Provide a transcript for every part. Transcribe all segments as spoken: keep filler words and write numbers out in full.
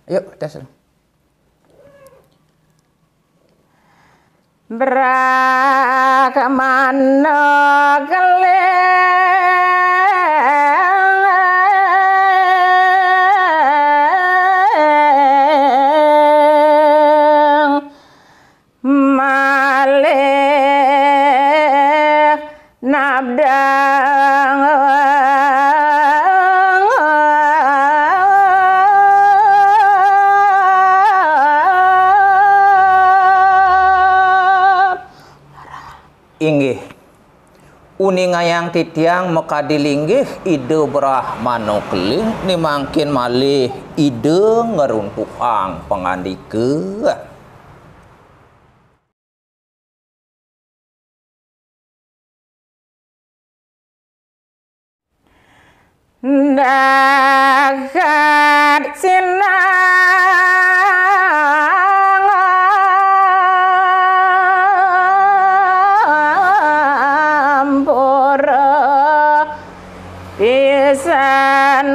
Yuk, tes. Brahmana keling malih nabdang. Inggih. Uningayang titiang makadi linggih Ida Brahmana Keling, ni mangkin malih Ida ngruntuhang pangandika. Dahat sinang ampura pisan.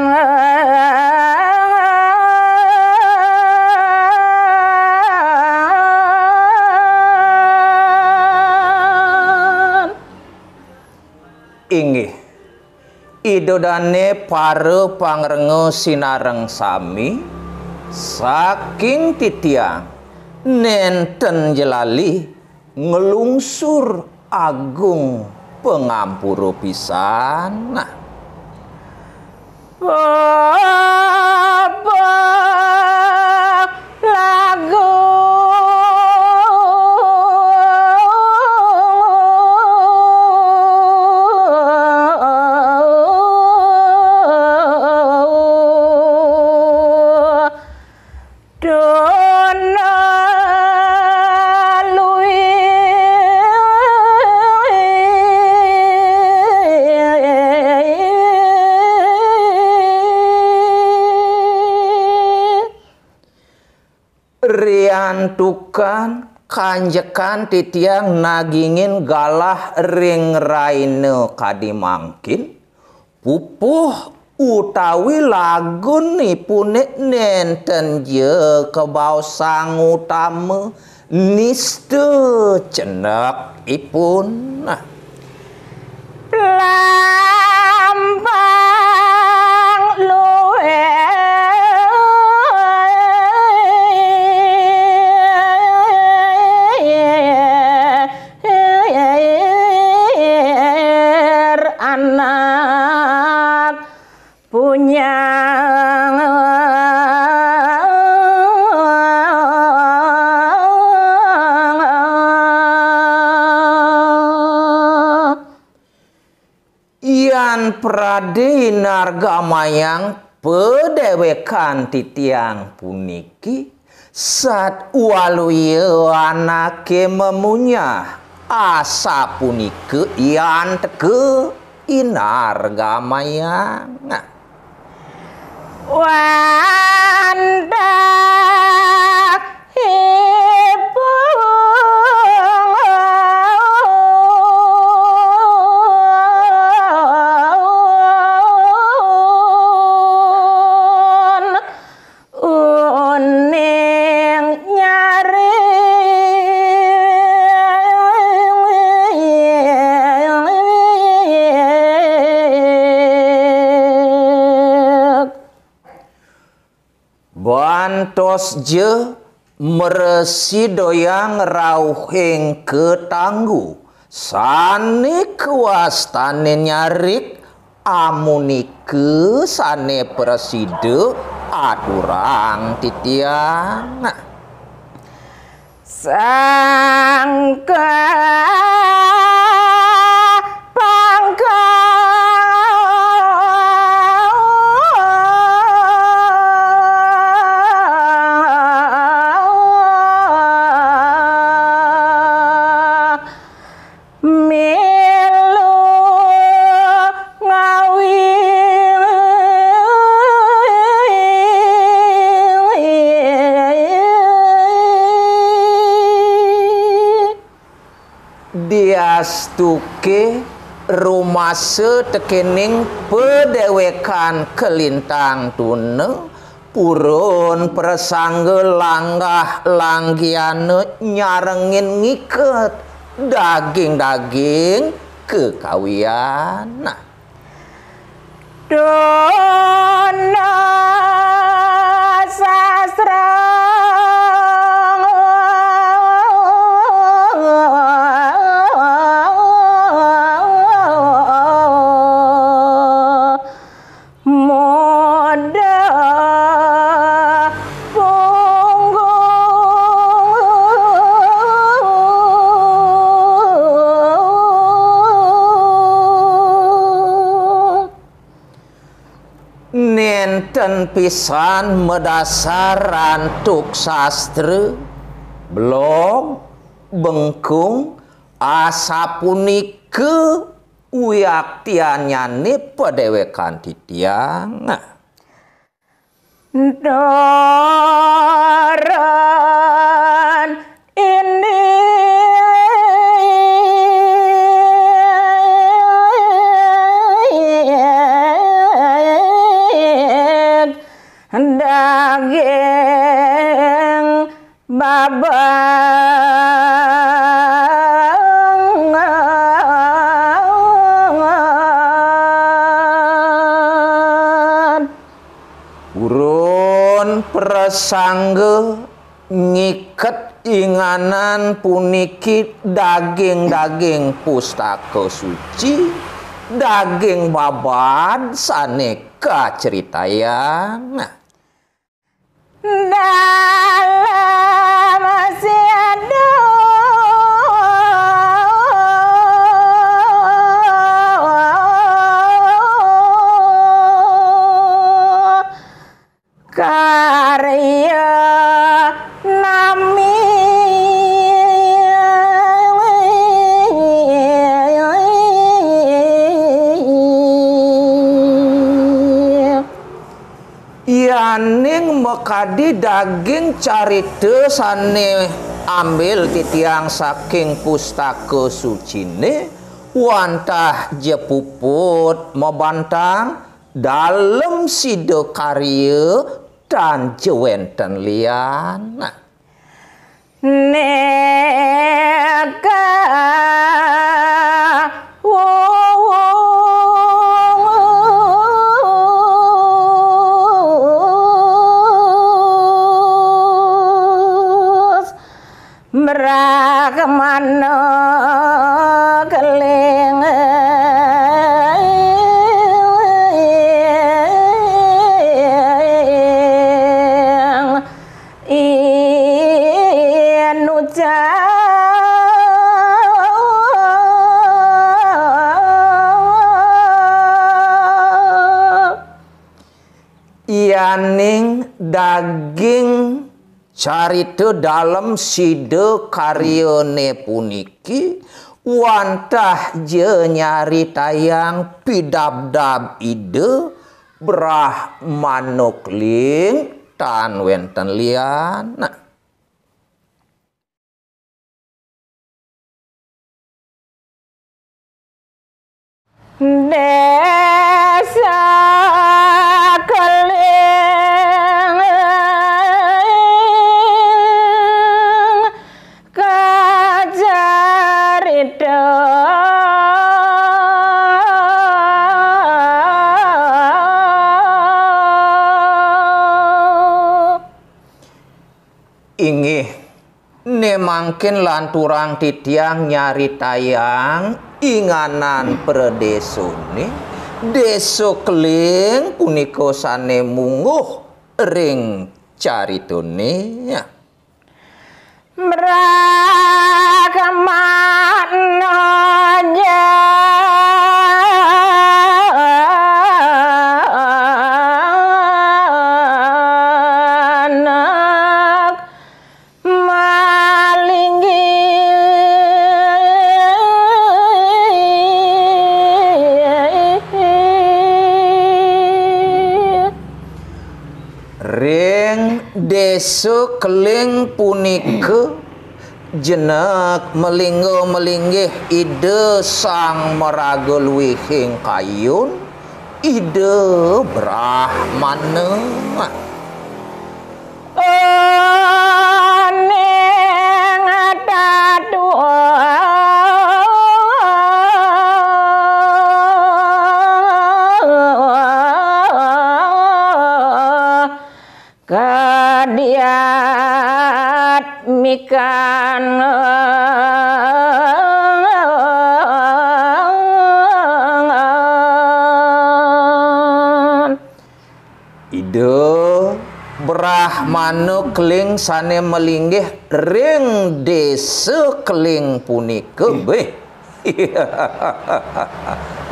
Inggih. Ida dané para pangrenga sinareng sami, saking titiang nénten ja lali nglungsur agung pangampura pisan. Nah. Bobok lagu. Dona lui. Riantukan kanjekan titiang nagingin galah ring raina kadi mangkin, pupuh utawi lagunipun nénten ja kabaosang utama nista cenekipun. Plambang luir anak punyang. Yan pradé inargamayang padéwékan titiang puniki, sat waluya anaké mamunyah, asapunika yan teka inargamayang. Wandahipun uning nyarik. Bantos ja mrasidayang rauhing katanggu sané kawastané nyarik, amunika sané prasida aturang titiang. Sangkah pangkah milu ngawi. Diastuké rumasa tekéning padéwékan kalintang tuna, Purun prasangga langgah langgiyana nyarengin ngiket daging-daging kekawian. Nah. Dona sastra. Moda punggung. Nénten pisan madasar antuk sastra, belog, bengkung, asapunika wiaktiannyané padéwékan titiang. Doran ini daging babangan. Purun prasangga ngiket inganan puniki daging-daging pustaka suci, daging babad sané kacritayang. Dalem siada karya nami. Yaning makadi daging carita sané ambil titiang saking pustaka suciné, wantah ja puput mabantang dalem sida karya tan ja wénten lian. Neka wungus brahmana keling inucap. Yaning daging carita dalem sida karyané puniki wantah ja nyaritayang pidabdab Ida Brahmana Keling tan wénten lian. Désa Keling kacarita. Inggih, né mangkin lanturang titiang nyaritayang inganan pradésané, Désa Keling punika sané mungguh ring caritané. Brahmana janak malinggih. Ring Désa Keling punika jenek malingga-malinggih Ida Sang Maraga Luihing Kayun, Ida Brahmana. Kadiat mikan Ida Brahmana Keling sané malinggih ring désa Keling punika, béh.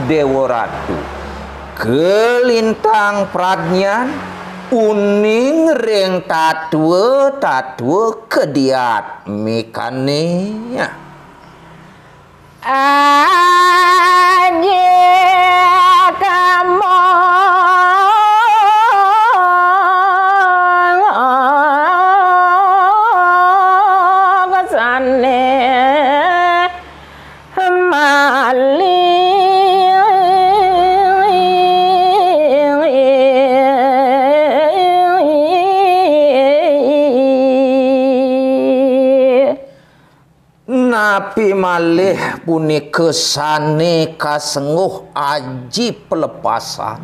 Déwa Ratu, kalintang pradnyan, uning ring tatwa-tatwa kadiat mikané. Aji kamong kesane malih. Napi malih punika sane kasengguh aji pelepasan,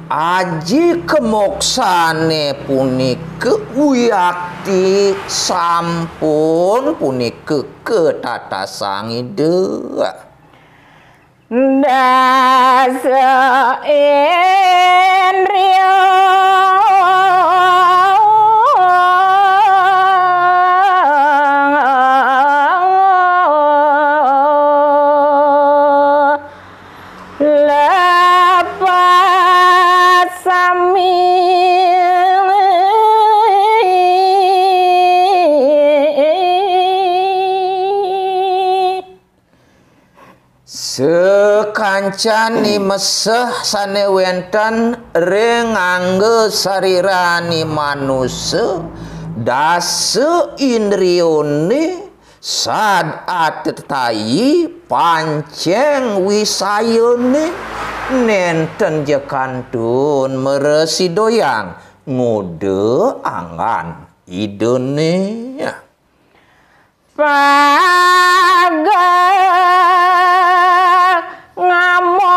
aji kamoksane punika wiakti sampun punika katatasang Ida. Dasa indriya lepas sami. Sakancan nimeseh sane wenten ring angga sarirane manusa, dasa indriane, sad atetayi, panceng wisayane, nenten ja kantun mrasidayang ngoda anggan Idane. Pageh ngamong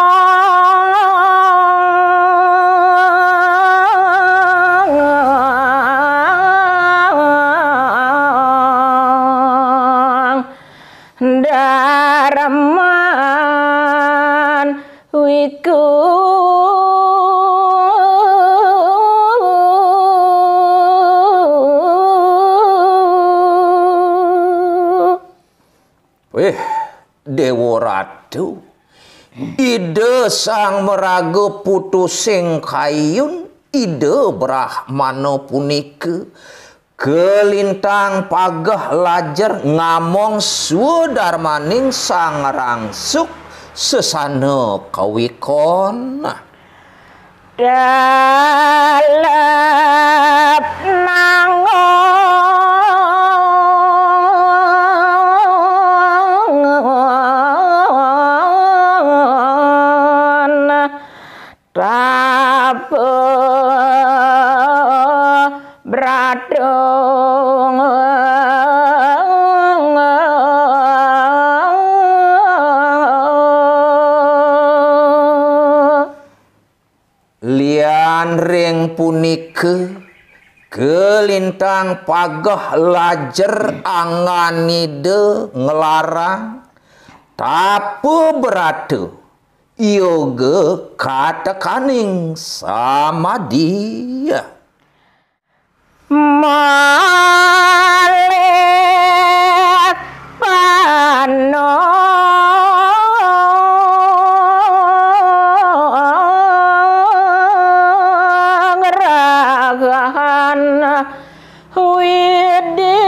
darman wiku. Wih, Dewa Ratu, Ida Sang Maraga Putu sing kayun, Ida Brahmana punika kalintang pageh lajer ngamong swadarmaning Sang Rangsuk sesana kawikon. Dalep nangon tapa bratung. Lian ring punika, kalintang pageh lajer anggan Ida nglarang tapa brata yoga katekaning samadi. Malih panangrahan Widi.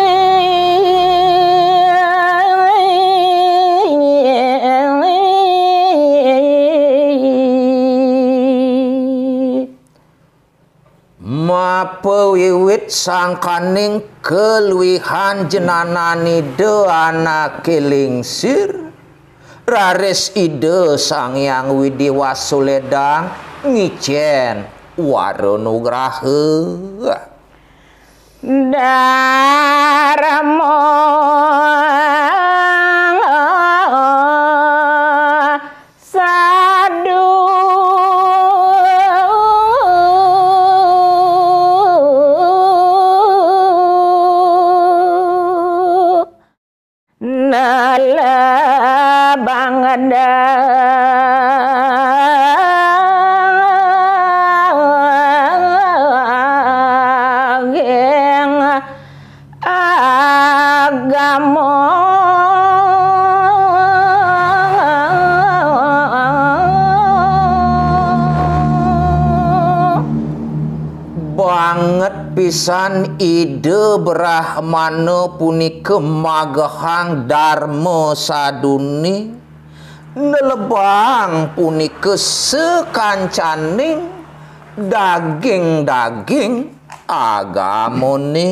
Mapawiwit sangkaning kaluihan jenengan Ida anake lingsir, raris Ida Sang Hyang Widi Wasuledang ngicen wara nugraha. Darma sadu. Pisan Ida Brahmana punika magehang darma saduni, nelebang punika sakancaning daging-daging agamane.